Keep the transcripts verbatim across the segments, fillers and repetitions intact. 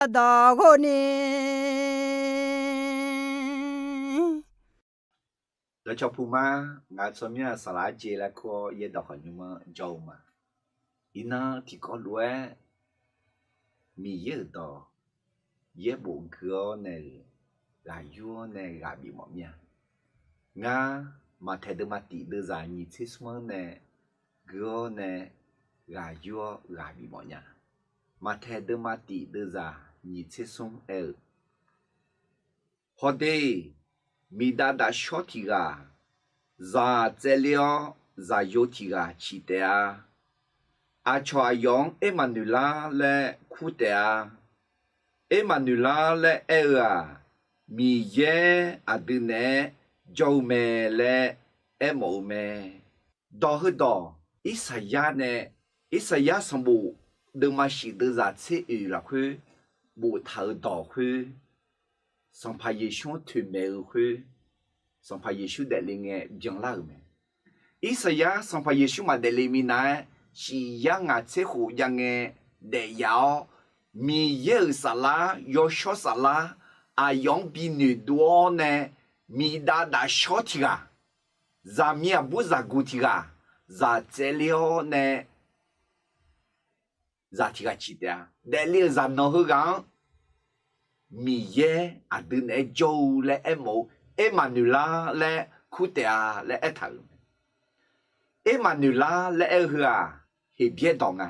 Ardawq ghov ni. Dawqcawq puma, ngaq-eu tsawrmyanr-aq saqlaq-aer jeq laer kur-awr yaerdawq khawf nymr-anr jawr-eu ma. Iqnan tiqkawv lof-aer Miqyaer-euq dawq yaerbof gui-awr nae-euq ghaq yur-awr nae ghaq bif mawf mir-a. Ngar Maqtaeq deuvma tif deuvzaq nyiq tser smr-anr nae gui-awr nae ghaq yur-awr ghaq bif mawf nya. Maqtaeq deuvma tif deuvzaq nyiq tser smr aer-eu, Hawde-iq, miqdav dafshawr tiq ghaq zaq tsaevler-awr zaqyo tiq ghaq ciq taef-a. Aqcawq aqyawf-anr Ermaqnoeqlar laer kur taef-a. Ermaqnoeqlar laer aer-eu-aq, Miqyaer aqdui naeq-aer jawr-eu mae laer aermawf-eu mae. Dawq heudawq Irsaqyar nae, Irsaqyar sanqbof deuvma shif deuvzaq tser oeq lafkhoer boftaq-euq dawq khoer, Sanqpaq Yeqsur-anr toeqmaeq-eu khoer, Sanqpaq Yeqsur daefle ngae byanlar-euq mae. Irsaqyar Sanqpaq Yeqsur maqdaef le minav-aer, shif yar ngaq tser khof jav ngae daef yaf-awr, Miqyaer-euq saflar, yawshawr saflar, aqyawf-anr bi noeqdov-awr nae, miqdav dafshawr tiq ghaq, zaqmiq aqbur zaqguq tiq ghaq, zaq tsaevler-awr nae, zaq tiq ghaq ciq taef-a. Daefle-euq zaqnanq heughaq-anr Miqyaer aqdui naeq-aer jawr-eu laer aermawf-eu, Ermaqnoeqlar laer kur taef-a laer aertaq-euq mae. Ermaqnoeqlar laer aer-eu heu-aq, Heqbyaer dawq nga.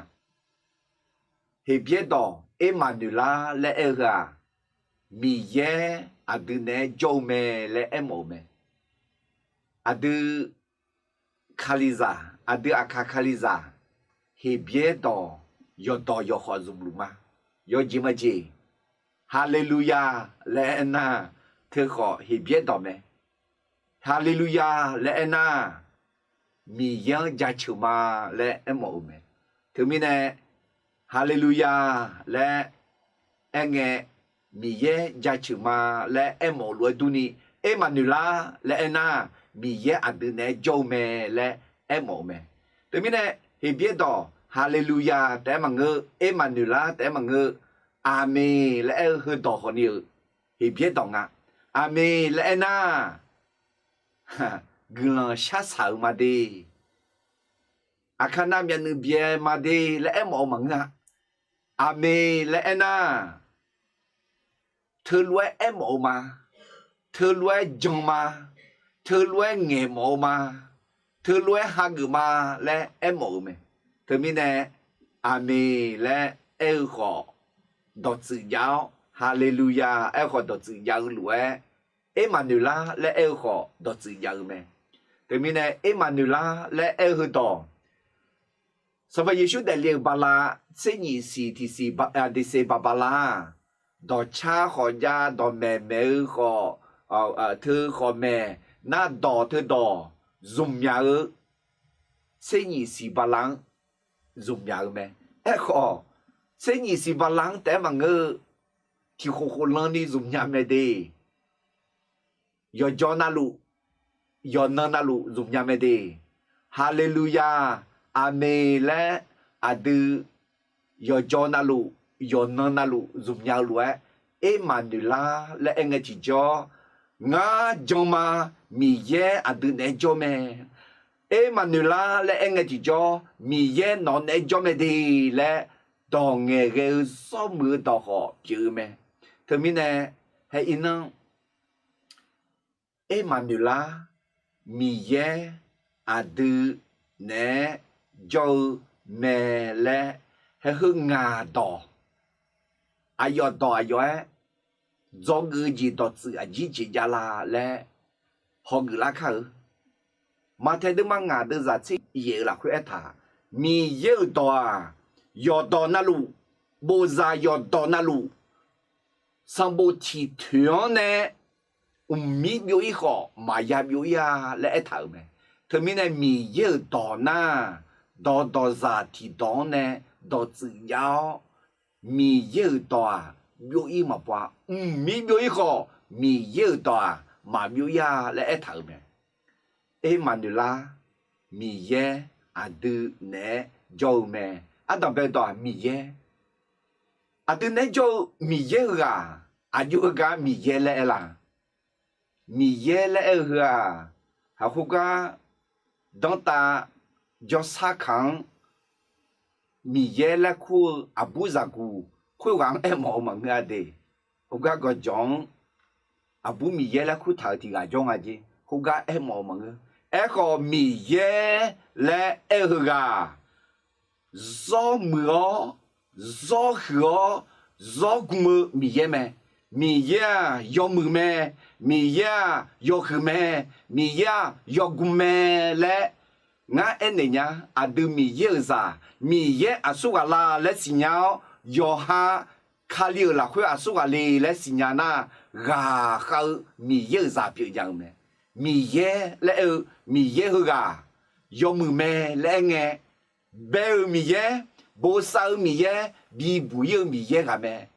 Heqbyaer dawq Ermaqnoeqlar laer aer-eu heu-aq, Miqyaer aqdui naeq-aer jawr-eu mae laer aermawf-eu mae. Aqdui Kalizaq, aqdui Aqkaq Kalizaq, Heqbyaer dawq yawqdawq yawqkhawf zmqluf ma. Yawjeq majeq, Haleluya laer aernar, teukhawf Heqbyaer dawq mae. Haleluya laer aernar, Miqyaer-anr jaceuq ma laer aermawf-eu mae. Teumirnae, Haleluya laer aerngae, Miqyaer jaceuq ma laer aermawf-eu lof-aer durni, Ermaqnoeqlar laer aernar, Miqyaer aqdui naeq-aer jawr-eu mae laer aermawf-eu mae. Teumirnae, Heqbyaer dawq Haleluya taef-aer maqngeur, Ermaqnoeqlar taef-aer maqngeur, Aqmeq laer aer-eu heudawq khawfni-euq Heqbyaer dawq nga. Aqmeq laer aernar, guiqlanq sharsaq-euq ma de. Aqkaqnav myavnuiv byae ma de laer aermawf-eu maqngeur-a. Aqmeq laer aernar, teulof-aer aermawf-eu ma, teulof-aer jan ma, teulof-aer ngaeqmawf-eu ma, teulof-aer hageuf ma laer aermawf-eu mae. Teumirnae, Aqmeq laer aer-eu khawf dawqtsuif jav-awr, Haleluya aer-eu khawf dawqtsuif jav-eu lof-aer, Ermaqnoeqlar laer aer-eu khawf dawqtsuif jav-eu mae. Teumirnae, Ermaqnoeqlar laer aer-eu heudawq, Sanqpaq Yeqsur daefle-euq bala, tser nyif siq tiqsiq ba, tiqsiq baq bala-aq, dawqcar khawf jav, dawqmaeq maeq-eu khawf, teu khawf maeq, nar dawq teu dawq zmqmyaq-eu, tser nyif siq bala-anr zmqmyaq-eu mae. Aerkhawf, tser nyif siq bala-anr taef-aer maqngeur-eu, tiq khof khof lanni zmqmyaq mae de. Yawqjawr navluf, yawqnan navluf zmqmyaq mae de. Haleluya, Aqmeq laer aqdui yawqjawr navluf, yawqnan navluf zmqmyaq-eu lof-aer, Ermaqnoeqlar laer aer ngae tiqjawr, ngar jan ma, Miqyaer aqdui naeq-aer jawr mae. Ermaqnoeqlar laer aer ngae tiqjawr, Miqyaer nawq naeq-aer jawr mae de laer, dawq ngaeqghae-eu zawrmuiq-eu dawq khawf pyeuf-eu mae. Teumirnae, haer irnan, Ermaqnoeqlar, Miqyaer aqdui naeq-aer jawr-eu mae laer, haer heu ngaq dawq, aqyawf dawq aqyawf-aer dzawgeuf-eu jeq dawqtsuif aqjir jeq jav la laer hawgeuf lar kar-eu. Maqtaeq deuvma ngaq deuvzaq tser yaef-eu lafkhoer aertaq, Miqyaer-euq dawq-aq, yawqdawq navluf, bofzaq yawqdawq navluf, sanqbof tiq toeq-anr nae mqmir byov-ir khawf maqya byov-ir-a laer aertaq-euq mae. Teumirnae Miqyaer-euq dawq nar, dawqdawqzaq tiqdawq-anr nae dawqtsuif jav-awr, Miqyaer-euq dawq-aq byov-ir maqbaw-a. Mqmir byov-ir khawf, Miqyaer-euq dawq-aq maqbyov-ir-a laer aertaq-euq mae. Ermaqnoeqlar, Miqyaer aqdui naeq-aer jawr-eu mae. Ardanqbae dawq-aq Miqyaer. Aqdui naeq-aer jawr-eu Miqyaer heughaq aqjox-eu gar Miqyaer laer aer la? Miqyaer laer aer-eu heu-aq, haq khoergar danrtav jawrsar kaq-anr Miqyaer laer kur-eu aqbur zaqguq khoerghaq-anr aermawf-eu maqngeur-a de. Khoergar gawqjawq-anr aqbur Miqyaer laer kurtaq-euq tiq ghaq jawr nga jer. Khoergar aermawf-eu maqngeur. Aerkhawf, Miqyaer laer aer-eu heughaq zawr muiq-awr, zawr huiq-awr, zawr gm-eu Miqyaer mae. Miqyaer-aq yawmuiq mae. Miqyaer-aq yawhuiq mae. Miqyaer-aq yawgm mae laer ngar aernaeq nya. Aqdui Miqyaer-euq zaq, Miqyaer aqsur ghaq la laer siqnya-awr, yawqha Kali-euq lafkhoer aqsur ghaq le laer siqnya nar, ghaqkhav-eu Miqyaer-euq zaq pyeuf nya-eu mae. Miqyaer laer aer-eu Miqyaer heughaq yawmuiq mae laer aer ngae, bae-euq Miqyaer, bosav-eu Miqyaer, bibuq ir-eu Miqyaer ghaq mae.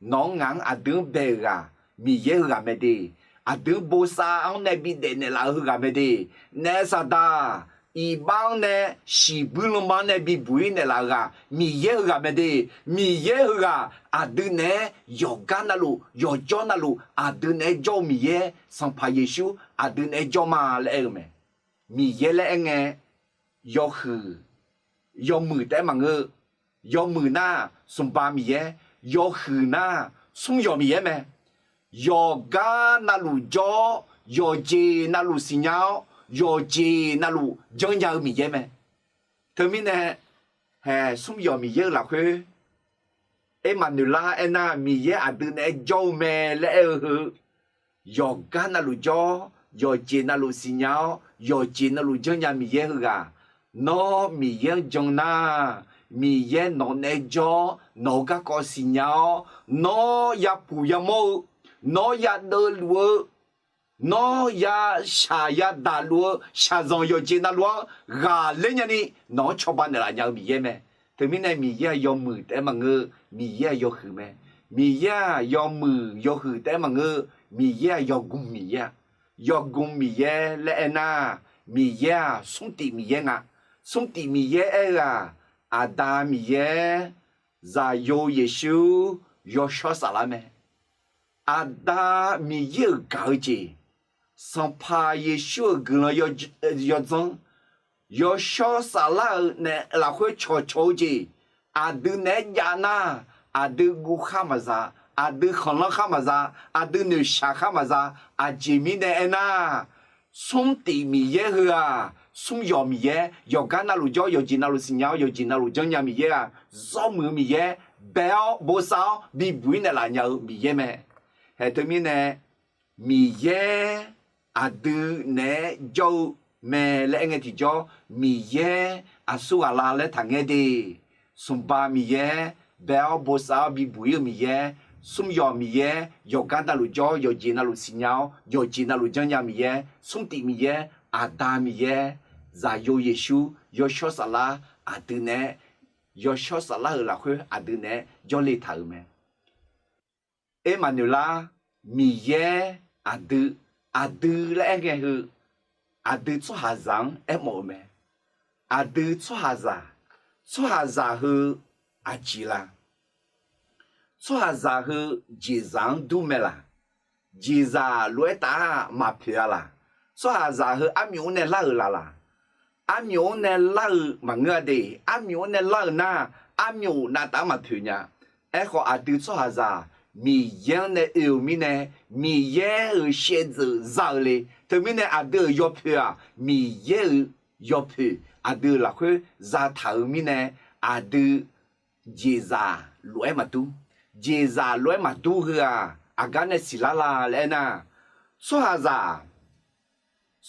Nawq-anr ngaq-anr aqdui-anr bae-euq ghaq Miqyaer heughaq mae de. Aqdui-anr bosav-anr nae bidaef naeqlaf-eu heughaq mae de. Naef saqdaq iqbax-anr nae shiqbuir lanma-anr nae bibuq ir naeqlaf-eu ghaq Miqyaer heughaq mae de. Miqyaer heughaq aqdui naeq-aer yawqgar navluf, yawqjawr navluf, aqdui naeq-aer jawr-eu Miqyaer, Sanqpaq Yeqsur aqdui naeq-aer jawr ma laer aer-eu mae. Miqyaer laer aer ngae, yawhuiq, yawmuiq taef-aer maqngeur. Yawmuiq nar, smqba Miqyaer. Yawhuiq nar, smr yawq Miqyaer mae. Yawqgar navluf jawr-awr, yawqjeq navluf siqnya-awr, yawqjeq navluf janrnya-eu Miqyaer mae. Teumirnae, haeq smr yawq Miqyaer-eu lafkhoer, Ermaqnoeqlar aernar, Miqyaer aqdui naeq-aer jawr-eu mae laer aer-eu heu, yawqgar navluf jawr, yawqjeq navluf siqnya-awr, yawqjeq navluf janrnya Miqyaer heughaq, nawr Miqyaer-anr jan nar, Miqyaer nawq naeq-aer jawr, nawq-eu garkawv siqnya-awr, nawr yapuq yamawr-eu, nawr yadeuvluf-eu, nawr yashaq yadaq luf-eu shaqzanq yawqjeq navluf-anr ghaqler nyani nawq-anr cawba naeqlaf nya-eu Miqyaer mae. Teumirnae Miqyaer-aq yawmuiq taef-aer maqngeur. Miqyaer-aq yawhuiq mae. Miqyaer-aq yawmuiq yawhuiq taef-aer maqngeur. Miqyaer-aq yawgm Miqyaer-a. Yawgm Miqyaer laer aernar, Miqyaer-aq smrtif Miqyaer nga. Smrtif Miqyaer aer-eu-aq, Aqda Miqyaer, Zaqyo Yeqsur, Yawshawr Saflar mae. Aqda Miqyaer-euq gaq-eu jeq, Sanqpaq Yeqsur-euq guiqlanq yawdzanr, Yawshawr Saflar-euq naef lafkhoer cawqcawq-eu jeq, aqdui naeq-aer jav nar, aqdui guv khar maqza, aqdui khanqlanr khar maqza, aqdui noeqshaq khar maqza. Aqjeq mirnae aernar, Smrtif Miqyaer heu-aq, smr yawq Miqyaer, yawqgar navluf jawr, yawqjeq navluf siqnya-awr, yawqjeq navluf janrnya Miqyaer-aq, zawr muiq-eu Miqyaer, bae-awr bosav-awr bibuq-ir naeqlaf nya-eu Miqyaer mae. Haeq teumirnae, Miqyaer aqdui naeq-aer jawr-eu mae laer aer ngae tiqjawr, Miqyaer aqsur ghaq la laer taqngaer de. Smqba Miqyaer, bae-awr bosav-awr bibuq-ir-eu Miqyaer, smr yawq Miqyaer, yawqgar navluf jawr, yawqjeq navluf siqnya-awr, yawqjeq navluf janrnya Miqyaer, smrtif Miqyaer, Aqda Miqyaer, Zaqyo Yeqsur, Yawshawr Saflar, aqdui naeq-aer, Yawshawr Saflar-euq lafkhoer aqdui naeq-aer jawrle taq-euq mae. Ermaqnoeqlar, Miqyaer aqdui, aqdui laer aer ngae heu, aqdui tsawrhaqzaq-anr aermawf-eu mae. Aqdui tsawrhaqzaq, tsawrhaqzaq heu aqjeq la? Tsawrhaqzaq heu jeqzaq-anr dur mae laq? Jeqzaq lof-aer taf-aq maqpoeq-a laq? Tsawrhaqzaq heu armyov-anr nae lar-euq laf laq? Armyov-anr nae lar-eu maqngeur-a de. Armyov-anr nae lar-euq nar, armyov navtaf-anr maqpoeq nya. Aerkhawf, aqdui tsawrhaqzaq Miqyaer-anr nae oe-euq mirnae, Miqyaer-euq shaevdzeuf za-eu le. Teumirnae aqdui-euq yawpoeq-aq, Miqyaer-euq yawpoeq aqdui-euq lafkhoer zataq-euq mirnae, aqdui jeqzaq lof-aer maqdur. Jeqzaq lof-aer maqdur heu-aq, aqgar nae siqlar la laer aernar, tsawrhaqzaq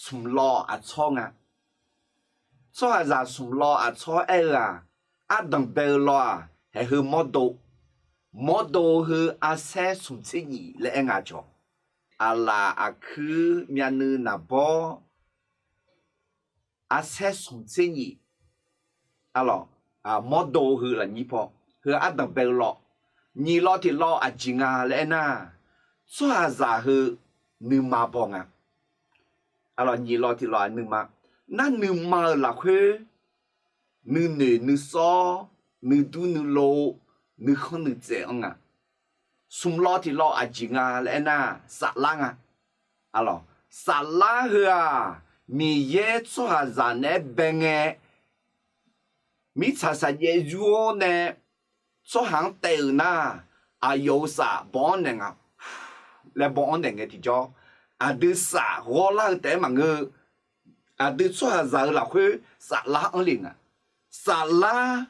smq lawv aqtsawr nga. Tsawrhaqzaq smq lawv aqtsawr aer-eu-aq, ardanq bae-eu lawv-aq, haeq heu mawrdo. Mawrdo heu arsaer smq tser nyif laer aer nga cawq. Aqlaf aqkuir myavnuiv naqbawr arsaer smq tser nyif. Arlawq, mawrdo heu lafnyir paw, heu ardanq bae-eu lawv, nyif lawv tiq lawv aqjeq nga laer aernar, tsawrhaqzaq heu nuima baw nga. Arlawq, nyif lawv tiq lawv-aq nuima. Nar nuima-euq lafkhoer nuinoeq nuisawr, nuidur nuilov, nuikhanr nuitsaev-anr nga. Smq lawv tiq lawv aqjeq nga laer aernar, saflar nga. Saflar heu-aq, Miqyaer tsawrhaqzaq naeq-aer bae ngae, mirtsaq saqjaev yur-awr nae tsawrhaq-anr taev-euq nar, aqyawf-euq saf baw-anr naeq nga laer baw-anr naeq ngae tiqjawr, aqdui saf ghawrlar-eu taef-aer maqngeur-eu, aqdui tsawrhaqzaq-euq lafkhoer saflar anr le nga. Saflar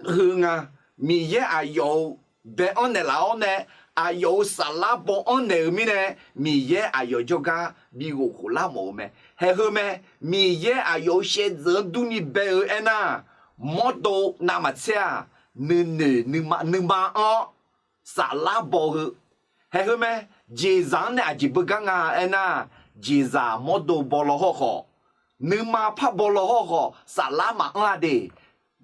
heu nga, Miqyaer aqyawf-euq bae-anr naeqlaf-awr nae, aqyawf-euq saflar baw-anr naeq-euq mirnae, Miqyaer aqyawf jawrgar bi ghof khof lar mawf-eu mae. Haeq heu mae, Miqyaer aqyawf-euq shaevdzeuf-anr durni bae-eu aernar, mawrdo navmaqtser-aq, nuinoeq nuima anr-awr saflar baw-eu. Haeq heu mae, jeqzaq-anr nae aqjeq beugar nga aernar, jeqzaq mawrdo baw law hawrkhawf, nuima par baw law hawrkhawf, saflar maqanr-a de.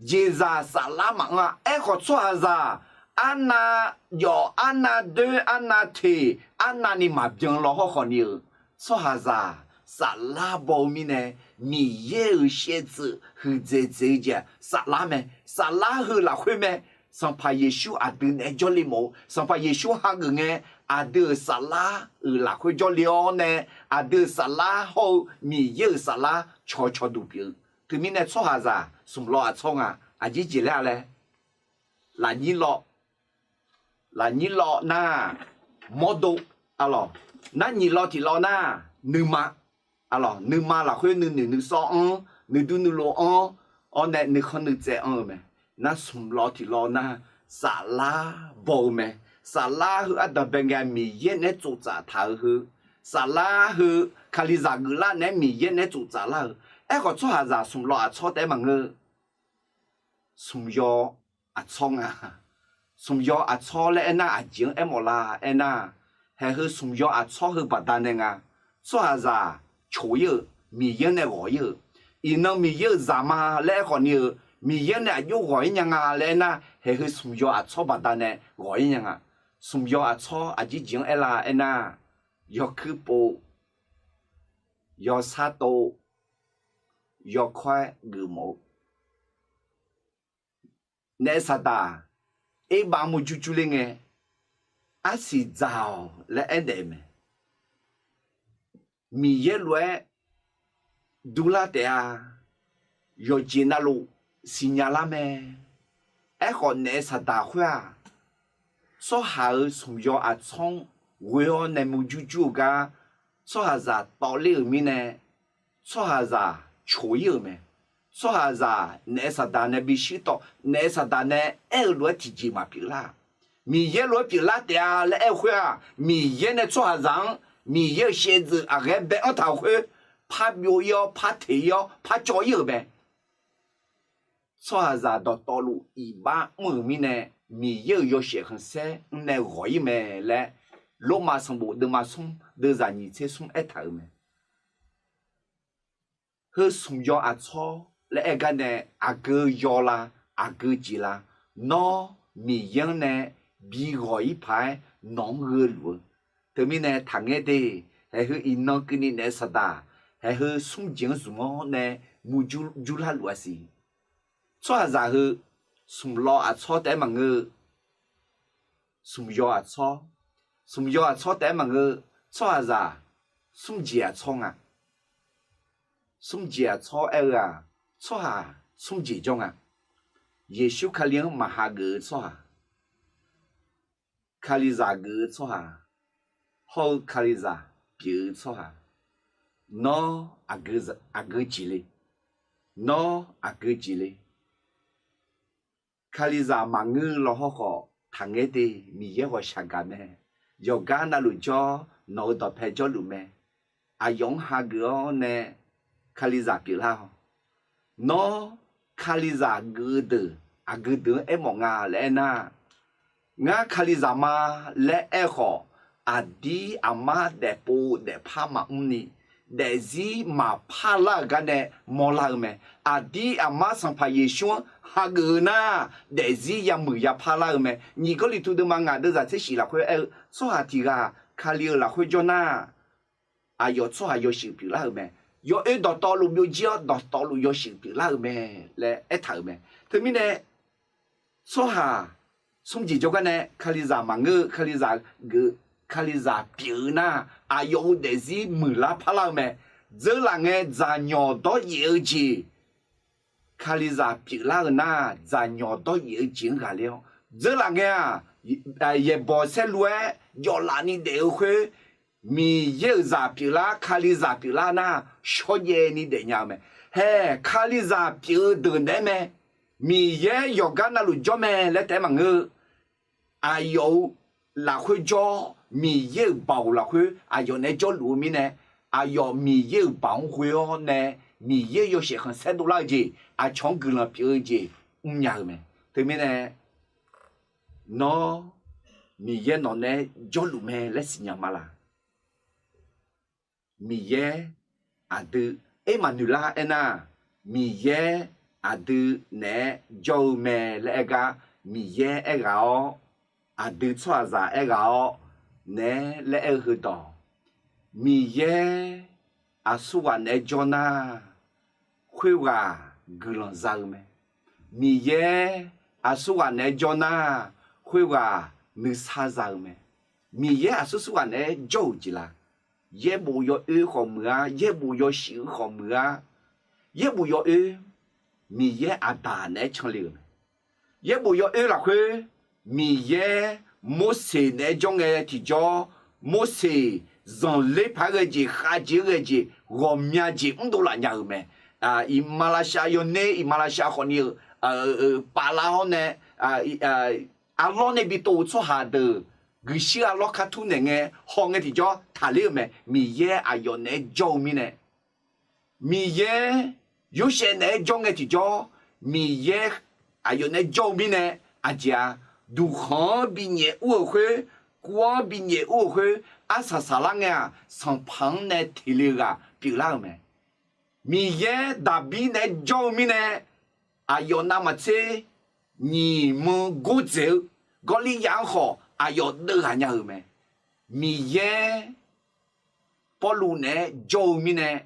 Jeqzaq saflar maqanr-a. Aerkhawf tsawrhaqzaq arnav jawf, arnav doer, arnav teq, arnavni maqbyan law hawrkhawf ni-euq, tsawrhaqzaq saflar baw-eu mirnae, Miqyaer-euq shaevdzeuf huiqdzaeq dzaeq-eu jeq-aq saflar mae. Saflar heu lafkhoer mae. Sanqpaq Yeqsur aqdui naeq-aer jawrle mawf-eu, Sanqpaq Yeqsur hageuf ngae, aqdui-euq saflar-euq lafkhoer jawrle-awr nae, aqdui-euq saflar hawr-eu Miqyaer-euq saflar cawqcawq duq pyeuf-eu. Teumirnae tsawrhaqzaq smq lawv aqtsawr nga. Aqjeq jeq laer-a laer, lafnyir lawv, lafnyir lawv nar, mawrdo, arlawq, narnyiq lawv tiq lawv nar, nuima, arlawq, nuima lafkhoer nuinoeq nuisawr anr, nuidur nuilov anr-awr nae nuikhanr nuitsaev anr-eu mae. Nar smq lawv tiq lawv nar, saflar baw-eu mae. Saflar heu ardanq bae ngae Miqyaer naeq-aer tsovtsaf taq-eu heu, saflar heu Kalizaq geuflar naeq-aer Miqyaer naeq-aer tsovtsaf lar-eu. Aerkhawf tsawrhaqzaq smq lawv aqtsawr taef-aer maqngeur. Smq yaw aqtsawr nga. Smq yaw aqtsawr laer aernar aqjeq-anr aermawf la aernar, haeq heu smq yaw aqtsawr heu baqdanae nga. Tsawrhaqzaq coq ir-euq, Miqyaer nae ghawq ir-euq, iqnan Miqyaer-euq zaq ma laer aerkhawf ni-eu, Miqyaer nae aqjox ghawq ir nya nga laer aernar, haeq heu smq yaw aqtsawr baqdanae ghawq ir nya nga. Smq yaw aqtsawr aqjeq jeq-anr aer la aernar, yawkuir pov, yawsar tov, yawkawr-aer geufmawf-eu. Naef saqdaq, erbav murjur jur ler ngae, arsiq dzaq-awq laer aernaeq-eu mae. Miqyaer lof-aer durlar taef-a. Yawqjeq navluf siqnya lar mae. Aerkhawf naef saqdaq khoer-aq, tsawrhaq-euq smq yaw aqtsawr-anr ghoe-awr nae murjur jur-eu gar, tsawrhaqzaq tawvler-euq mirnae, tsawrhaqzaq coq ir-euq mae. Tsawrhaqzaq naef saqdaq nae bi shuir tawv, naef saqdaq nae aer-eu lof-aer tiqjeq maqpyeuf lar. Miqyaer lof-aer pyeuflar taef-a laer aer-eu khoer-aq, Miqyaer nae tsawrhaqzaq-anr Miqyaer-euq shaevdzeuf aqghae bae-anr taq-euq khoer, par byov ir-awr, par teq ir-awr, par cawv ir-euq mae. Tsawrhaqzaq dawqtawvluf iqbax mr-euq mirnae, Miqyaer-euq yawshaef khanqsaer-anr nae ghawq ir mae laer, Lormav sanqbof deuvma smr deuvzaq nyiq tser smr aertaq-euq mae. Heu smq yaw aqtsawr laer aer gar nae, aqgeu yaw la, aqgeu jeq la, nawr Miqyaer-anr nae bi ghawq ir paq-aer nawq-anr gheuluf-eu. Teumirnae taqngaer de, haeq heu iqnan keuvni naef saqdaq, haeq heu smr jeq-anr zmq-awr nae murjur jurlar luf-a siq. Tsawrhaqzaq heu smq lawv aqtsawr taef-aer maqngeur-eu, smq yaw aqtsawr, smq yaw aqtsawr taef-aer maqngeur-eu, tsawrhaqzaq smr jeq aqtsawr nga. Smr jeq aqtsawr aer-eu-aq, tsawrhaq smr jeq jawr nga. Yeqsur Kali-anr maqhageuf-eu tsawrhaq, Kalizaq geuf-eu tsawrhaq, hawr-eu Kalizaq pyeuf-eu tsawrhaq, nawr aqgeu jeq le, nawr aqgeu jeq le. Kalizaq maqngeur-eu lawhawr khawf taqngaer de, Miqyaer ghawqshaq gaq mae. Yawqgar navluf jawr, nawq-euq dawqpae jawrluf mae. Aqyawf-anr hageuf-awr nae Kalizaq pyeuflar-awq. Nawr Kalizaq geuf-eu deuq aqgeu deuq-anr aermawf nga laer aernar, ngar Kalizaq ma laer aer khawf, aqdir aqmar daefpov daefpar maqmr ni, daefzir maqpar lar-euq gar nae mawrlar-eu mae. Aqdir aqmar Sanqpaq Yeqsur-anr hageuf-eu nar, daefzir yamuiq yapar lar-eu mae. Nyiq Gawrliqtu deuvma ngaq deuvzaq tser shif lafkhoer aer-eu, tsawrhaq tiq ghaq Kali-euq lafkhoer jawr nar, aqyawf tsawrhaq yawshuif pyeuflar-euq mae. Yawoer dawqtawvluf byovjir-awr dawqtawvluf yawshuif pyeuflar-euq mae laer aertaq-euq mae. Teumirnae tsawrhaq smr jeq jawrgar nae Kalizaq maqngeur-eu, Kalizaq geuf, Kalizaq pyeuf-eu nar, aqyawf-euq daefzir muiqlar parlar-eu mae. Dzeurlaf ngae dzaqnyawq dawryaef-eu jeq, Kalizaq pyeuflar-eu nar, dzaqnyawq dawryaef-eu jeq-anr ghaqler-awr, dzeurlaf ngae-aq, yaeqbawq saerlu-aer jawflaf ni daef-eu khoer, Miqyaer-euq zaq pyeuflar, Kalizaq pyeuflar nar, shawrjaev ni daefnya-eu mae. Hae, Kalizaq pyeuf-eu deuq naeq-aer mae. Miqyaer yawqgar navluf jawr mae laer taef-aer maqngeur-eu. Aqyawf-euq lafkhoer jawr, Miqyaer-euq baoq lafkhoer aqyawf naeq-aer jawrluf-eu mirnae, aqyawf Miqyaer-euq baoq-anr ghoe-awr nae, Miqyaer yawshaef khanqsaer dovlar-eu jeq, aqcawq-anr guiqlanq pyeuf-eu jeq mrnya-eu mae. Teumirnae, nawr, Miqyaer nawq naeq-aer jawrluf mae laer siqnya ma laq? Miqyaer aqdui, Ermaqnoeqlar aernar, Miqyaer aqdui naeq-aer jawr-eu mae laer aer gar, Miqyaer aerghaq-awr, aqdui tsawrhaqzaq aerghaq-awr naeq-aer laer aer-eu heudawq, Miqyaer aqsurghaq naeq-aer jawr nar, khoerghaq guiqlanq za-eu mae. Miqyaer aqsurghaq naeq-aer jawr nar, khoerghaq nuisar za-eu mae. Miqyaer aqsur surghaq naeq-aer jawr-euq jeq laq? Yaerbof yawoer khawf muiq-ar, yaerbof yawshuif khawf muiq-ar, yaerbof yawoer Miqyaer aqdaq naeq-aer canle-euq mae. Yaerbof yawoer lafkhoer, Miqyaer Morseq naeq-aer jawr ngae tiqjawr, Morseq zanqler paq-aer ghae jeq, khavjeq-aer ghae jeq, ghawqmya jeq mrdov laf nya-euq mae. Iqmalavshav yawner, iqmalavshav khawfni-euq pavlar-awr nae, arlawr nae bi tov-eu tsawrhaq deuq guiqshuir arlawr kar tur naeq ngae haw ngae tiqjawr taqler-euq mae. Miqyaer aqyawf naeq-aer jawr-eu mirnae, Miqyaer Yorsaev naeq-aer jawr ngae tiqjawr, Miqyaer aqyawf naeq-aer jawr-eu mirnae, aqjeq-aq, duqkhanq-anr binyaef ur-euq khoer, kuv-anr binyaef ur-euq khoer, arsaq saqlar ngae-aq, Sanqpaq-anr nae teq le ghaq pyeuflar-euq mae. Miqyaer Daqbir naeq-aer jawr-eu mirnae, aqyawf navmaqtser nyiq muiq gordzaeq-eu Gawrliryav-anr khawf aqyawf deuvghaq nya-euq mae. Miqyaer Pawrluv naeq-aer jawr-eu mirnae,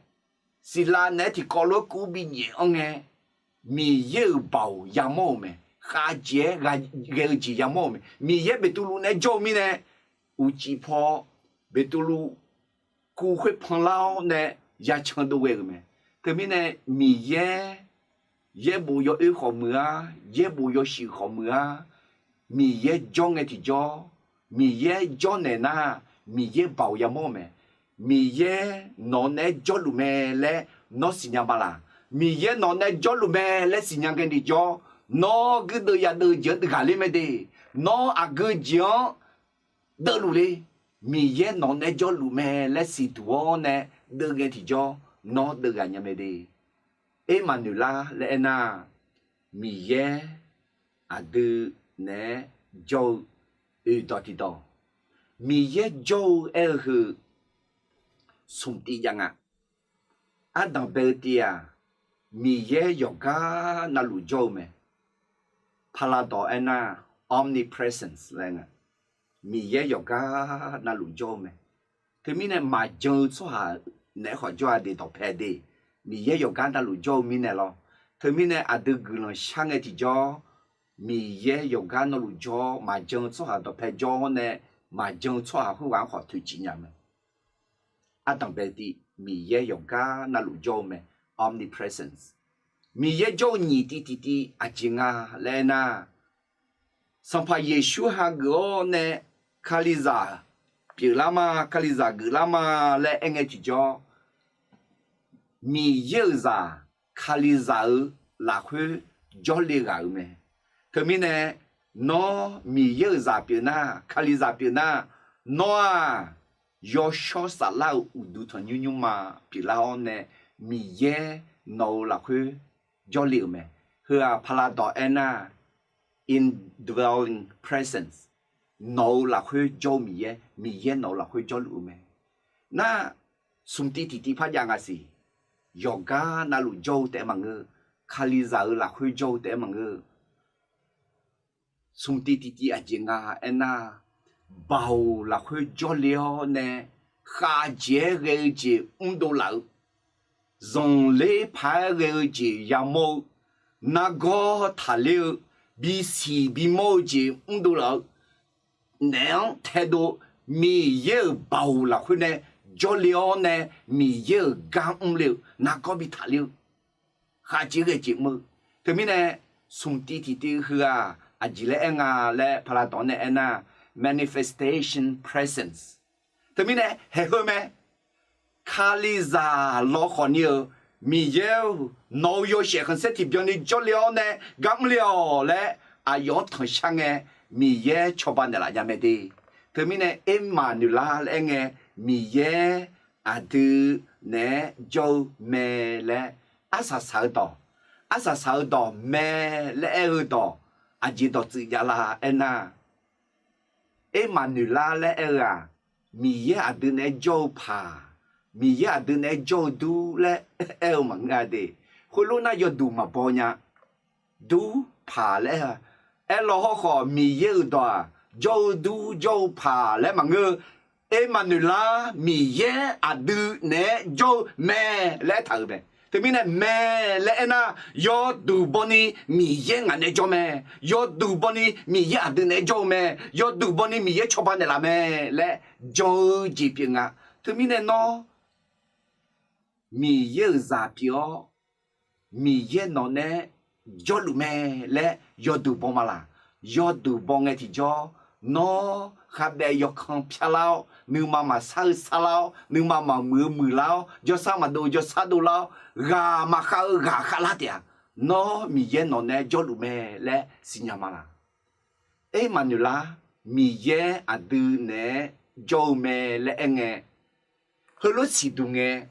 Siqlav naeq-aer tiqkawv lof-aer kuv binyaef-anr ngae, Miqyaer-euq baoq yamawr-euq mae. Khavjeq-aer ghae-eu jeq yamawr-euq mae. Miqyaer Beqtuvluv naeq-aer jawr-eu mirnae, uqcif paw Beqtuvluv kuv khoer panlar-awr nae yacan dov ghae-euq mae. Teumirnae Miqyaer yaerbof yawoer khawf muiq-ar, yaerbof yawshuif khawf muiq-ar, Miqyaer jawr ngae tiqjawr, Miqyaer jawrnaeq nar, Miqyaer baoq yamawr-eu mae. Miqyaer nawq naeq-aer jawrluf mae laer nawr siqnya ma laq? Miqyaer nawq naeq-aer jawrluf mae laer siqnya ngae tiqjawr, nawr guirdeuv yadeuv-eu jeq-anr ghaqler mae de. Nawr aqgeu jeq-anr deuvluf le. Miqyaer nawq naeq-aer jawrluf mae laer siqduq-awr nae deuv ngae tiqjawr, nawr deuvghaq nya mae de. Ermaqnoeqlar laer aernar, Miqyaer aqdui naeq-aer jawr-eu oeqdawq tiqdawq, Miqyaer jawr-eu aer-eu heu smq tiv jav nga. Ardanq bae-eu tiv-aq, Miqyaer yawqgar navluf jawr-eu mae. Paqlaqdawq aernar, omnipresence laer nga. Miqyaer yawqgar navluf jawr-eu mae. Teumirnae maqjan-eu tsawrhaq naeq-aer khawf jawr-a de, dawqpae de. Miqyaer yawqgar navluf jawr-eu mirnae lawr. Teumirnae aqdui guiqlanq shar ngae tiqjawr, Miqyaer yawqgar navluf jawr, maqjan-eu tsawrhaq dawqpae jawr-awr nae, maqjan-eu tsawrhaq khoerghaq-anr khawf toeqciv nya mae. Ardanq bae tiv, Miqyaer yawqgar navluf jawr-eu mae, omnipresence. Miqyaer jawr-eu nyiq tiv tiqtiv aqjeq nga laer aernar, Sanqpaq Yeqsur hageuf-awr nae Kalizaq pyeuflar ma, Kalizaq geuflar ma laer aer ngae tiqjawr, Miqyaer-euq zaq Kalizaq-euq lafkhoer jawrle ghaq-euq mae. Teumirnae, nawr Miqyaer-euq zaq pyeuf nar, Kalizaq pyeuf nar, nawr-aq, yawshawr saflar-euq uqduq tanqnymr nymrma pyeuflar-awr nae, Miqyaer nawq-euq lafkhoer jawrle-euq mae. Heu-aq, Paqlaqdawq aernar, indwelling presence, nawq-euq lafkhoer jawr-eu Miqyaer, Miqyaer nawq-euq lafkhoer jawrluf-eu mae. Nar, smq tiv tiqtiv par jav nga siq. Yawqgar navluf jawr-eu taef-aer maqngeur, Kalizaq-euq lafkhoer jawr-eu taef-aer maqngeur. Smq tiv tiqtiv aqjeq nga aernar, baoq lafkhoer jawrle-awr nae, khavjeq-aer ghae-eu jeq mrdov laf-eu, zanqler paq-aer ghae-eu jeq yamawr-eu, nargawr taqler-eu, bisiq bimawr-eu jeq mrdov laf-eu naeq-anr taedov, Miqyaer-euq baoq lafkhoer nae jawrle-awr nae, Miqyaer-euq gar mrle-eu nargawr bi taqler-eu, khaqjeq ghae jeq mr-eu. Teumirnae smq tiv tiqtiv heu-aq aqjeq laer aer nga laer paqlav dawq-anr nae aernar, manifestation presence. Teumirnae haeq heu mae. Kalizaq lawkhawf ni-euq Miqyaer-or, nawq-euq yawshaef khanqsaer tiqbyan ni jawrle-awr nae gar mrle-awq laer aqyawf-anr tanqshar ngae, Miqyaer cawba naeqlaf nya mae de. Teumirnae Ermaqnoeqlar laer aer ngae, Miqyaer aqdui naeq-aer jawr-eu mae laer arsaq saq-eu dawq, arsaq saq-eu dawq mae laer aer-eu dawq, aqjeq dawqtsuif javlar aernar, Ermaqnoeqlar laer aer-eu-aq, Miqyaer aqdui naeq-aer jawr-eu paq, Miqyaer aqdui naeq-aer jawr-eu dur laer aer-eu maqngeur-a de. Khoerlof nar yawduq maqbaw nya. Dur paq laer aer-a. Aerlaw hawrkhawf Miqyaer-euq dawq-aq, jawr-eu dur jawr-eu paq laer maqngeur-eu, Ermaqnoeqlar Miqyaer aqdui naeq-aer jawr-eu mae laer aertaq-euq mae. Teumirnae mae laer aernar, yawduq bawni Miqyaer ngaq naeq-aer jawr mae, yawduq bawni Miqyaer aqdui naeq-aer jawr-eu mae, yawduq bawni Miqyaer cawba naeqlaf mae laer jan-eu jeq pyeuf nga. Teumirnae nawr Miqyaer-euq zaq pyeuf-awr, Miqyaer nawq naeq-aer jawrluf mae laer yawduq baw ma laq? Yawduq baw ngae tiqjawr, nawr khavbaev yawkan pyar lar-awr, nuima maqsar-eu sar lar-awr, nuima maqmuiq-eu muiq lar-awr, jawrsar maqdov-eu jawrsar dov lar-awr, ghaq maqkhav-eu ghaq khav lar taef-a. Nawr Miqyaer nawq naeq-aer jawrluf mae laer siqnya ma laq? Ermaqnoeqlar, Miqyaer aqdui naeq-aer jawr-eu mae laer aer ngae, heulof siqduq ngae,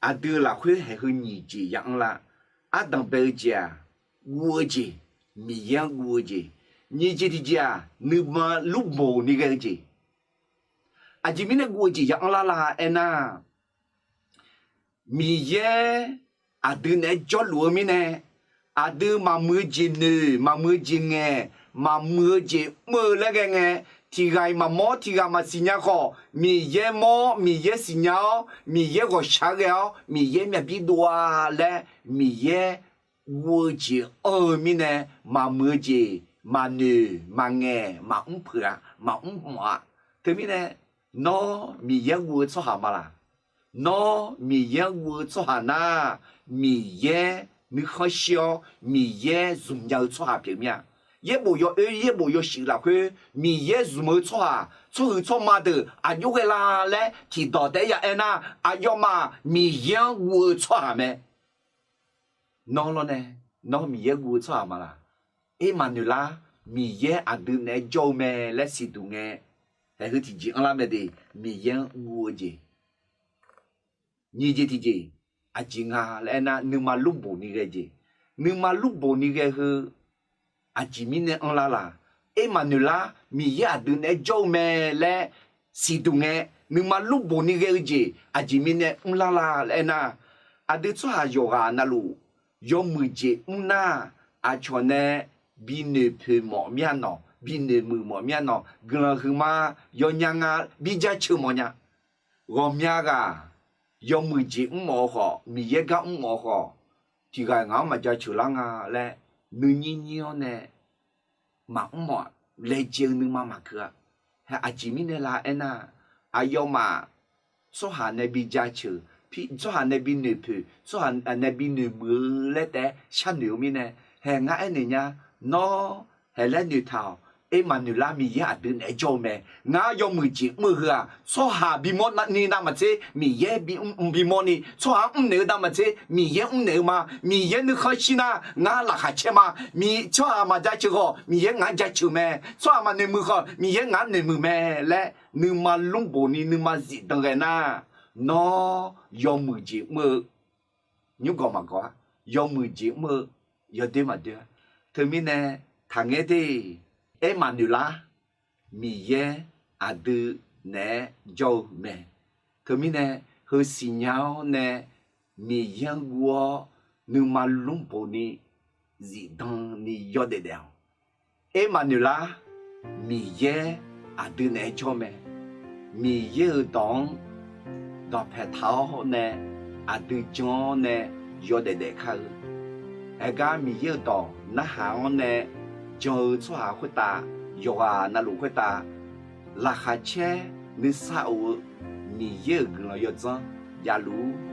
aqdui lafkhoer haeq heu nyiq jeq ya anr lar. Ardanq bae-eu jeq-aq, guv-eu jeq, Miqyaer-anr guv-eu jeq. Nyiq jeq tiqjeq-aq, nuima lmrboq ni ghae-eu jeq. Aqjeq mirnae guv-eu jeq ya anr lar la aernar, Miqyaer aqdui naeq-aer jawrluf-eu mirnae, aqdui maqmuiq-eu jeq noeq, maqmuiq-eu jeq ngaeq, maqmuiq-eu jeq mr-eu laer ghae ngae, tiq ghaq-iq maqmawr, tiq ghaq maqsiq nya khawf, Miqyaer mawr, Miqyaer siqnya-awr, Miqyaer ghawqshaq-aer ghae-awr, Miqyaer myavbir dov-a laer, Miqyaer guv-eu jeq anr-eu mirnae, maqmuiq-eu jeq maqnoeq maqngaeq maqmr peuq-a, maqmr mawf-a. Teumirnae, nawr Miqyaer-anr guv-eu tsawrhaq ma laq? Nawr Miqyaer-anr guv-eu tsawrhaq nar, Miqyaer nuikhanr shir-awr Miqyaer zmq nya-eu tsawrhaq pyeuf mir-a. Yaerbof yawoer yaerbof yawshuif lafkhoer Miqyaer zmq-eu tsawrhaq, tsawrhuiq tsawrma deuq aqjox ghae la laer tiqdawq taef-aer ya aer nar, aqyawfmaf Miqyaer-anr guv-eu tsawrhaq mae. Nawr lawrnae, nawr Miqyaer guv-eu tsawrhaq ma laq? Ermaqnoeqlar, Miqyaer aqdui naeq-aer jawr-eu mae laer siqduq ngae, haeq heu tiqjeq anrlar mae de, Miqyaer-anr guv-eu jeq. Nyiq jeq tiqjeq, aqjeq nga laer aernar, nuima lmrboq ni ghae jeq. Nuima lmrboq ni ghae heu, aqjeq mirnae anrlar laq? Ermaqnoeqlar, Miqyaer aqdui naeq-aer jawr-eu mae laer siqduq ngae, nuima lmrboq ni ghae-eu jeq aqjeq mirnae mrlar la laer aernar, aqdui tsawrhaq yawqghaq navluf yawmuiq jeq mr nar, aqcawq nae binoeq poeq mawf mir-a nawq, binoeq muiq mawf mir-a nawq, guiqlanq huiqma yawnya nga bi jaceuq mawfnya. Ghawqmya ghaq yawmuiq jeq mr mawf-eu khawf, Miqyaer gar mr mawf-eu khawf, tiq ghaq ngaq-anr maq jaceuq lar nga laer nuinyir nyir-awr nae maqmr mawf-a. Laejae-eu nuima maqkeuv-a. Hae aqjeq mirnae la aernar, aqyawfmaf tsawrhaq nae bi jaceuq, tsawrhaq nae bi noeqpoeq, tsawrhaq nae bi noeqmuiq-eu laer taef-aer sharnoeq-eu mirnae, hae ngar aernaeq nya, nawr hae laer noeqtaq-awq. Ermaqnoeqlar, Miqyaer aqdui naeq-aer jawr-eu mae. Ngar yawmuiq jeq mr-eu heu-aq, tsawrhaq bimawr ni navmaqtser Miqyaer bimawr ni, tsawrhaq-anr mrnaeq-eu navmaqtser Miqyaer mrnaeq-eu ma. Miqyaer nuikhanr shir nar ngar laqkhaq caer ma. Tsawrhaq maq jaceuq khawf Miqyaer ngaq-anr jaceuq mae. Tsawrhaq maq noeqmuiq khawf Miqyaer ngaq-anr noeqmuiq mae laer nuima lmrboq ni nuima zifdan ghae nar, nawr yawmuiq jeq mr-eu nymrgawq maqgawq-a. Yawmuiq jeq mr-eu yawdoer maqdoer-a. Teumirnae taqngaer de, Ermaqnoeqlar, Miqyaer aqdui naeq-aer jawr-eu mae. Teumirnae heu siqnya-awr nae Miqyaer-anr guv-awr nuima lmrboq ni zifdan ni yawdaef daef-awq. Ermaqnoeqlar, Miqyaer aqdui naeq-aer jawr mae. Miqyaer-euq dawq-anr dawqpae taq-awr nae aqdui jan-awr nae yawdaef daef kar-eu. Aergar Miqyaer-euq dawq narhaq-awr nae jan-eu tsawrhaq khoertav, yawqghaq navluf khoertav laqkhaq caer nuisar of-eu Miqyaer-euq guiqlanq yawdzanr javluf